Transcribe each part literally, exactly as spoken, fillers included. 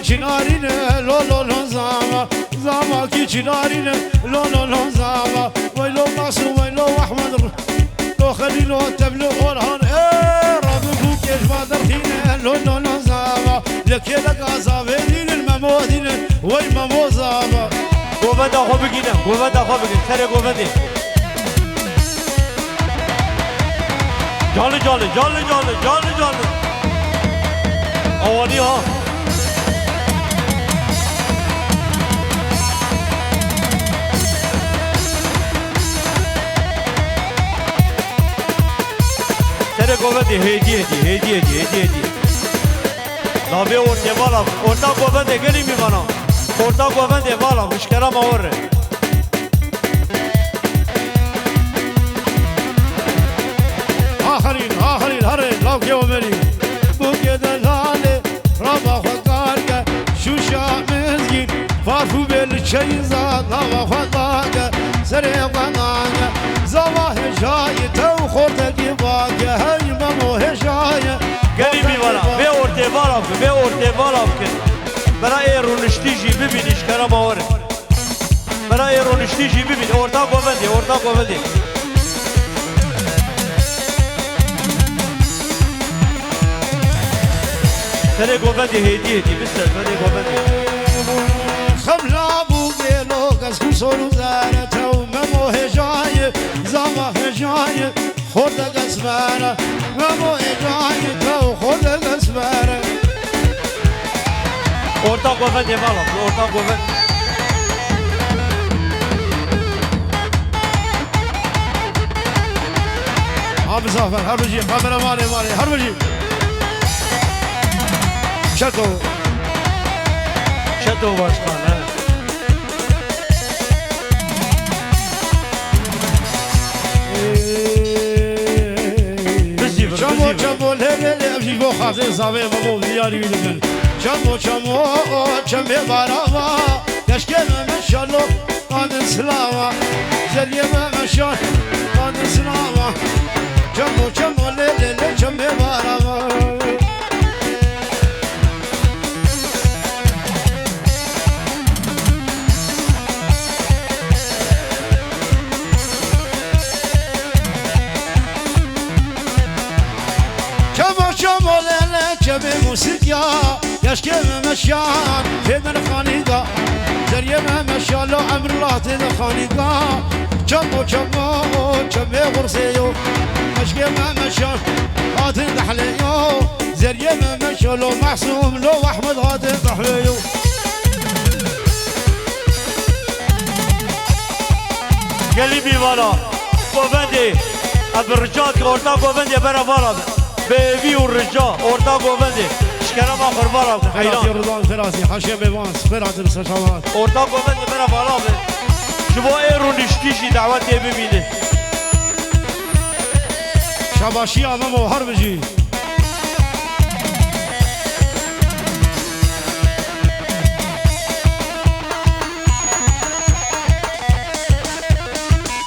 Çinarîne lo lo lo zava, zava kî çinarîne lo lo lo zava. Weylo Masûm, weylo Ehmed, lo Xelîlo, tevlo Orhan, e, rabû bûkê ji ma derxîne lo lo lo zava. Li kêleka zavê dînin Memo dînin, wey Memo zava. Govenda xwe bigîne, govenda xwe bigîne, serê govendê. Canlı canlı, canlı canlı, canlı canlı. Awanî ha. Serê govendê hêdî hêdî, hêdî hêdî, hêdî hêdî. Navê ortê vala, orta govendê gelî mîvana. Orta govendê vala, mişkera ma were. Axirîn, axirîn, herê, lawkê Omerî. Bûkê delalê, raba xwe kar ke, şûşa mizgîn, parfûmê li çeyîza, nava xwe dake, serê xwe dake, zava hêjayê te û xortekî bake, hey Memo hêjayê. Gelî mîvana, vê ortê vala bike, vê ortê vala bike. Bera ê rûniştî jî bibînî ji kerema were. Bera ê rûniştî jî bibîn. Orta govendê, orta govendê. Serê govendê hêdî hêdî, bister serê govendê. Xemla bû gêlo, kes ku sor û zere tew, Memo hêjayê, zava hêjayê. Xortek esmer e, Memo hêjayê te û xortek esmer e. Orta govendê vala, orta govend. Ha mizafer, her bijî, kameramanê malê, her bijî. Çeto. Çeto başkan, he. Çemo, çemo, lê, lê, lê, ev jî bo xazê zavê me bo diyarî wî dikin. Çemo, çemo, çemê barava, keşkê me meşalo, adin silava, zeriyê me meşal, adin silava. Çemo, çemo, lê, lê, lê, çemê barava. Çemo çemo lele çemê musîkya, keşkê me meşan têdir xanîga. Zeriyê me meşalo emrla têdir xanîga. Çemo çemo çemê xursê yo, keşkê me meşan hatin dehlê yo. Zeriyê me meşalo Mehsûm lo Ehmed hatin dehlê yo. Gelî mîvana, govendê, ev bi rica dike, orta govendê bere vala be. Bi êvî û rica, orta govendê. Ji kerema xwe vala be, heyran. Xêratî Rıdvan Xêratî, heşê mêvan, spêr hatin ser şavat. Orta govendê bere vala be. Ji bo ê rûniştî jî dawetê bimîne. Şabaşiya Memo her bijî.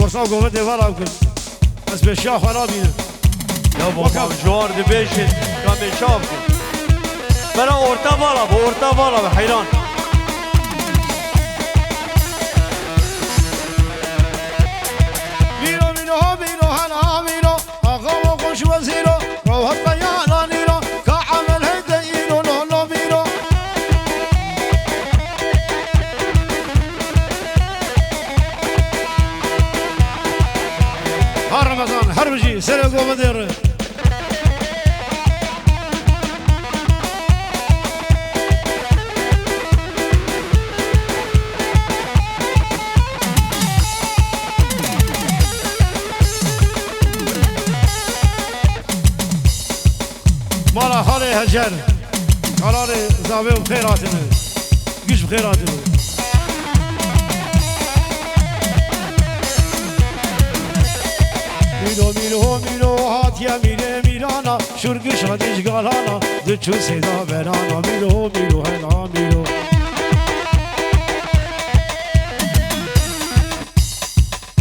Orta govendê vala bikin. Ez pêşiya xwe nabînim. Ya baba, ji wan dibêjin, ka pêşiya bikin. Bera orta vala be, orta vala be, heyran. Mîro, mîro, mîro, hela mîro. Axa we xweş wezîro, rewhet qeyalanîro, ka emel heyde îro, lo, lo, mîro. Ha Remezan, her bijî, serê govendê re. Mala xalê Hecer, kalanê zavê û xêr hatine. Giş bi xêr hatine. Mîro, mîro, mîro, hatiye mîrê mîrana, şûr giş hatî ji galana, diçû sêda berana, mîro, mîro, hela mîro.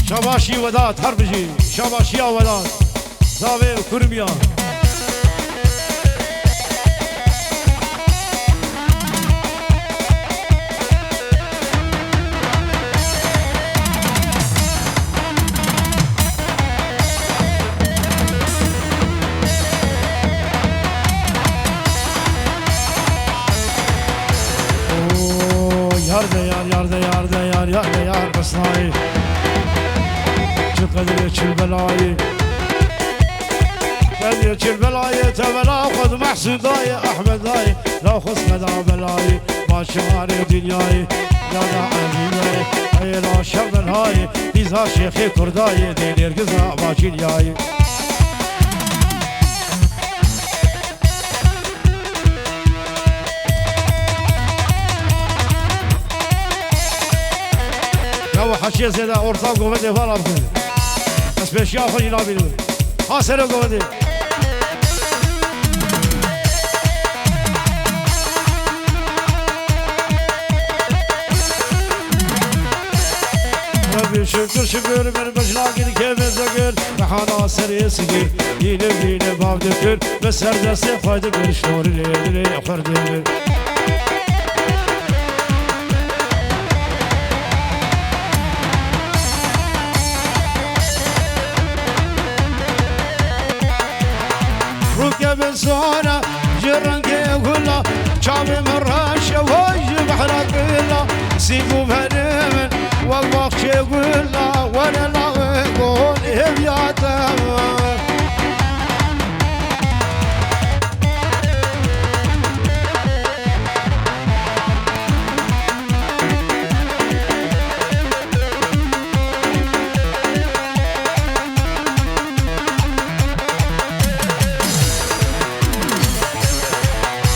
Şabaşî Wedat, her bijî. Şabaşiya Wedat. Zavê Kurmiya. Layê. Te dê çir belayê, te bela xwe di Mehsûdayê, Ehmedayê, la xwe meda belayê, ma çimanê dinyayê, la da Elîdayê, ey la şer belhayê, dîza şêxê Kurdayê, dê nêrgiza bacîlyayê. Ya bu haşiye zêde orta govendê vala bikin. Ez pêşiya xwe jî nabînim. Ha serê govendê. Rabbi şükür şükür, min bijna girkê min zegir, mehana serê sigir, yine yine bav dikir, bi ser destê xwe dikir, şnorî lê dilê xwerdê min. Rûke min sona ji rengê gula, çavê min reş e wey ji behra gula, sîng û berê min wek baxçê gula, were lawê gol hêviya te.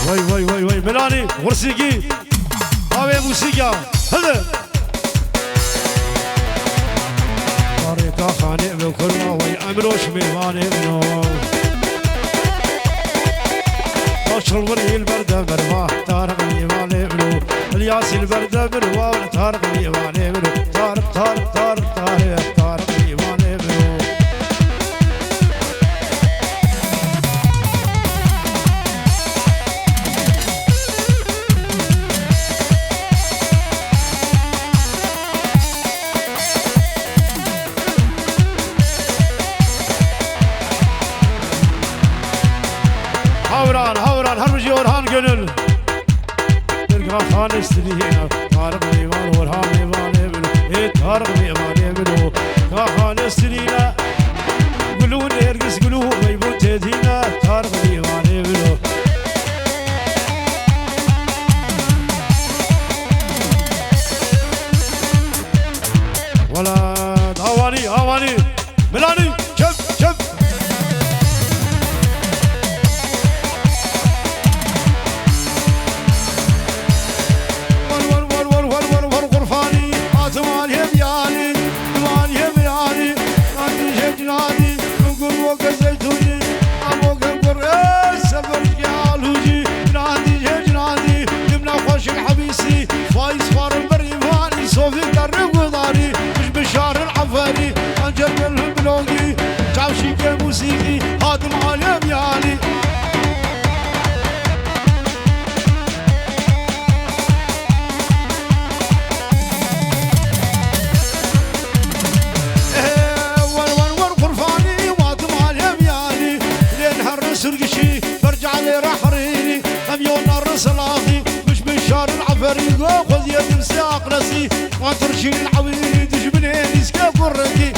Vay, vay, vay, vay. Milanî, Xursîkî. Avê mûsîka. Hadi. Tarika xanê bi kurma, vay, Emroş mêvanê min o. Baş çilbir îl berde mirva, Tarık mêvanê min o. İlyas îl berde mirva, Tarık mêvanê min o. Tarık, Tarık, Tarık, Tarık, Tarık mêvanê min o. Hawran, Hawran, her bijî Orhan Gönül. Tirka Xanê Silîna, Tarık Mêvan, Orhan Mêvanê min o. Ê Tarık Mêvanê min o. Ka Xanê Silîna, Gulû Nêrgis, Gulû Meybûn têdîna, Tarık Mêvanê min o. Welat, awanî, awanî. Milanî, çep, çep. Wer, wer, wer, Qurfanî, hatim aliyê miyanî, miyanî, miyanî. Nandî jê cinadî, gur woke zeytûnî, am woke gur, e, sefer ke alûcî. Nandî jê cinadî, dimna xweşik hebîsî, faiz xwarin berî vanî, sofî derri gudarî, mij bişarin eferî, encer gel bilogî, çavşîkê mûsîkî, hatim aliyê miyanî. Wer, wer, wer, Qurfanî, watim alem yanî. Lên herri surgişî, bercalê re herînî. Em yona re silaxî, miş mişarin eferî, go xwediyê dimsê aqresî. Wan tirşînin ewînî, dijminê nîske kurrekî.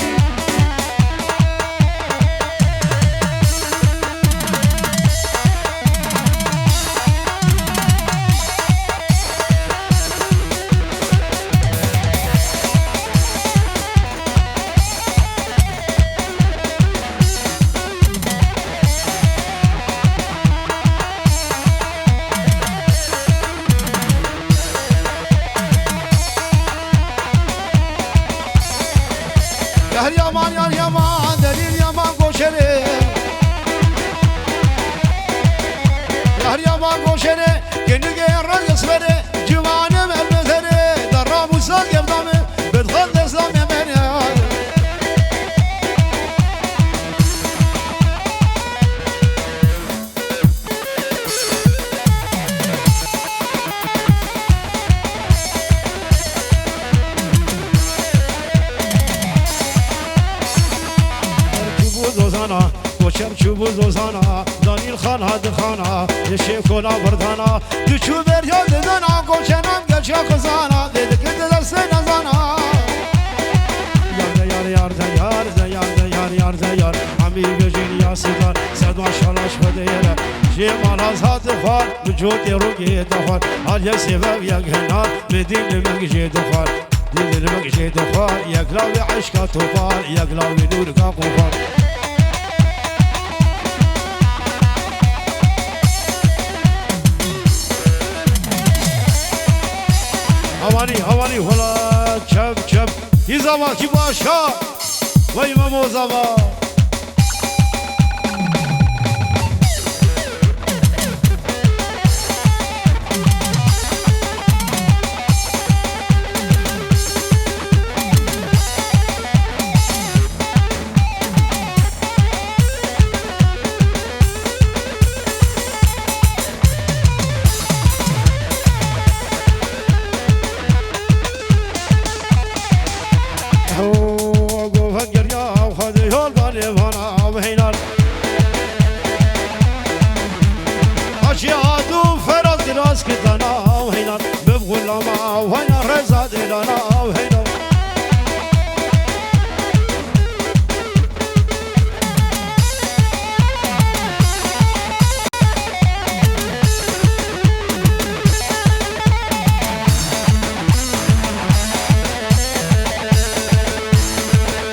Yar yaman, yar yaman, delîl yaman goşerê. Yar yaman goşerê, genîgê reng esmerê, ciwanim elbezerê, derra Musa gevdame, bedxan deslamê me. Çûbû dozana, koçer çûbû dozana, Danîl xan hadi xana, yeşê kola berdana, diçû beriya didana, koçenan geçe xizana, dê dikir di destê nezana. Yar de yar, yar de yar, de yar de yar, yar Bêjin ya Sîdan, sed maşallah ji Xwedê re. Jê mala zat xwar, bi cotê rûgê dixwar. Hal yek sêvev yek hinar, min dîn li min jê dixwar. Dîn li min jê dixwar, yek lawê eşka topar, yek lawê nûrika qopar. Hawanî, hawanî, wela çep, çep. Hîza vakî başa. Vay Memo Zava. Ho, govend geriya, Xwedê yol banê vana, ew heynan. Haçî hatû feraz diras kitana, ew heynan. Bib xulama, ew heynan, reza dêlana, ew heynan.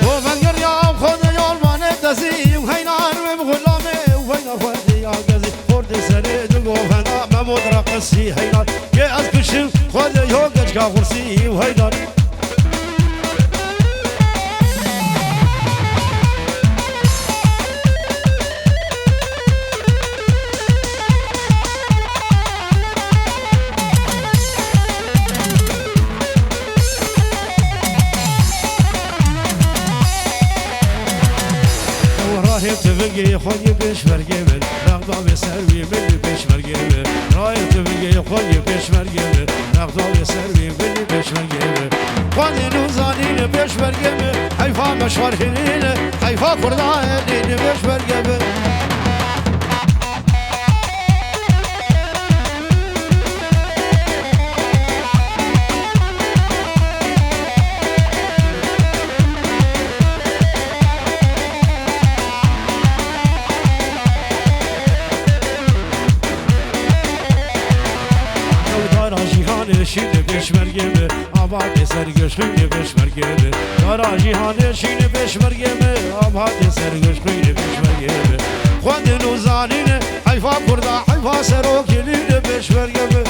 Bo vengeriya Xwedê yol mane dezî, heynar wê bi xulamê, heynar Xwedê ya gezî. Xortê serê di govenda, Memo dira qesî heynar. Kê ez kişim, Xwedê yo geçka xursî, heynar. Rahê tivingê xwe yê pêşmergê min, rexda vê ser wî min yê pêşmergê min. Rahê tivingê xwe yê pêşmergê min, rexda vê ser wî min yê pêşmergê min. Xwendin û zanîn pêşmergê min, heyfa meşwarhînîn, heyfa kurda elîn pêşmergê min. Ew dara cîhanê şînê pêşmergê min, abatê sergiştînê pêşmergê min. Dara cîhanê şînê pêşmergê min, abatê sergiştînê pêşmergê min. Xwendin û zanînê, heyfa kurda, heyfa serokê nînê pêşmergê min.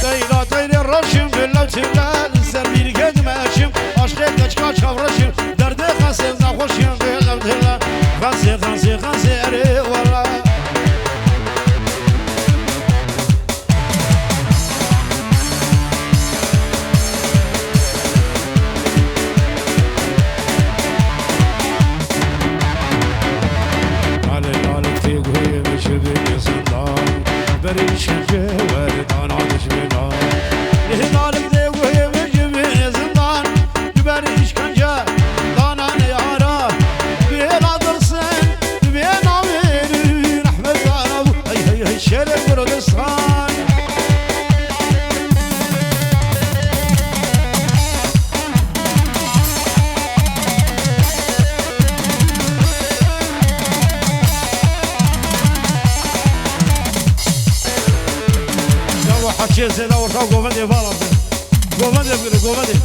Teyra teyrê reşim, bila tila, li ser bîrgê dimeşim. Aşkê keçka çavreşim, derdê xesê nexweşim, bila tila. Xesê, xesê, xesê, erê wela. Nalê, nalê tê guhê min ji bin zindan, berê îşkence werdana dijminan. Nalê tê guhê min ji bin zindan, berê îşkence dana neyara. Bêla dirsin, bê navê Heçiyê zêde orta govendê vala bin. Govendê bigire, govendê.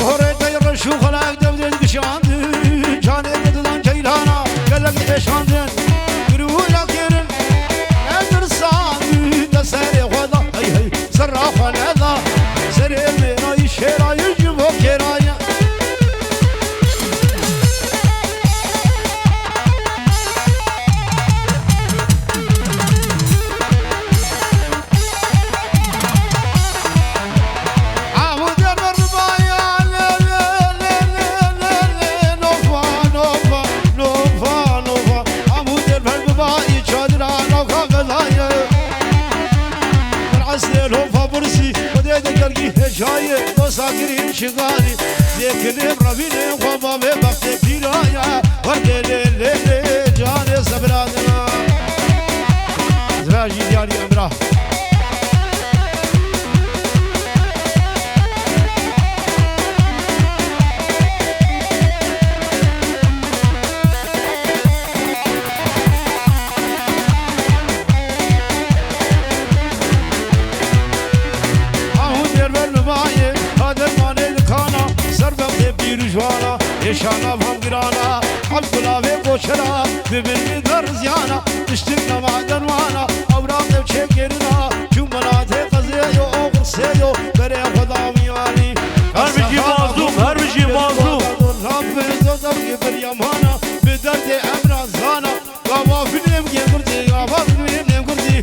Horê tey reş û xelek devdê digişandin, canê dididan keylana, gelek êşandin, girûya kirin, nedirsan, te serê xwe da, hey, hey. Serra xwe neda, serê mêrayî şêrayî ji bo kêrayî. Amûdê berbibaye, lê, lê, lê, nofa, nofa, nofa, nofa. Amûdê berbibaye, çadira navka gedaye. Min eslê lofa birsî, Xwedê digergî hêjayê, dosa girîn şiganî. Zêkilê revînê xwe bavê bextê pîraya, werdê lê lê lê, canê sebra dina. Zira jî diyarî Emrah. Ahûn dêrber mibayê, ha dermanê li kana, ser bextê pîr û jwana, êşana van girana, Ebdula vê koçera, bi bin mi der ziyana, tiştik nema dermana, ewraqê çêkirina, çû milatê qezê yo, o qirsê yo, berê xwe da miyanî. Her bijî mazlûm, her bijî mazlûm. Rafizdo dergî bir yamana, bi derdê emra zana. Gava finêm gê kurdî, gava finêm gê kurdî.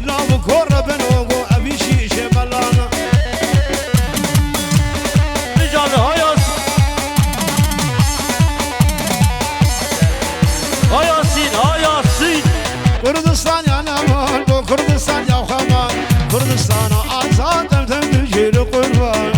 Nav kor ben o go, evî şîşe melana. Nicane hayas. Hayasin, hayasin. Kurdistan ya neman, bu Kurdistan ya xeman. Kurdistana azad em dem jêr qurban.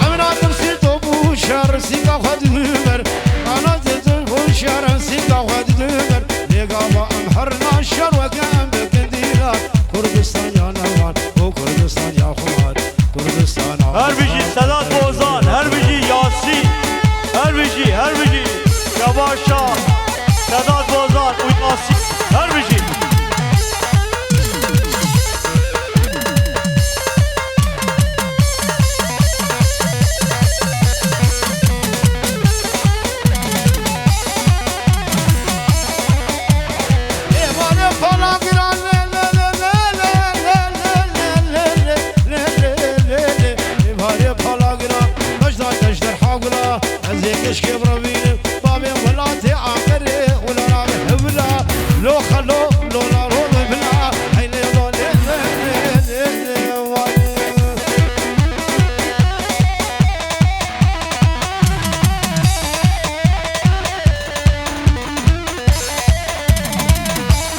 Emina tirsî to bû şer, sîka xwe diduber. Ana te tu bû şer, sîka xwe diduber. Lê gava em herna şer weke em bikin dînar. Kurdistan ya neman, o Kurdistan ya xumar. Kurdistana. Her bijî Sedat Bozan, her bijî Yasîn, her bijî, her bijî Şebaşa, Sedat Bozan û Yasîn, her bijî. Êvarê pala giran, lê, lê, lê, êvarê pala giran, bejda ejderha gula, ez ê keşkê birevînim, bavê welatê aqirê, wila navê hevla, lo xelo, lo la ro de bila, hey lê lo lê, lê, lê, lê, lê, vay.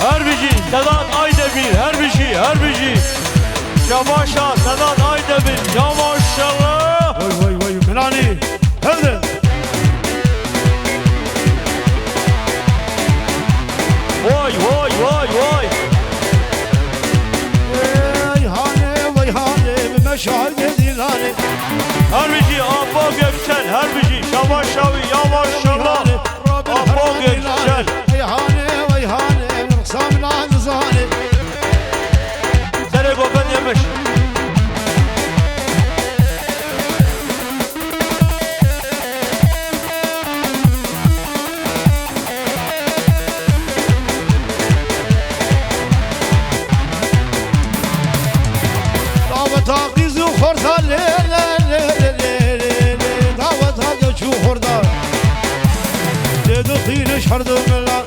Her bijî Sedat Aydemir, her bijî, her bijî. Şebaşa Sedat Aydemir, ya maşallah. Vay, vay, vay, Minanî, hevdin. Vay, vay, vay, vay. Ey hane, vay hane, bi me şahidê dîlanê. Her bijî Apo Gökçen, her bijî Şebaşa wî, ya maşallah. Apo Gökçen. Ey hane, vay hane, rixsa min a dizanê. Serê Gopet yemiş. Daweta qîz û xorta lê, lê, lê, lê, lê, lê, lê. Daweta geç û xorta. Lê dixîniş her du milan.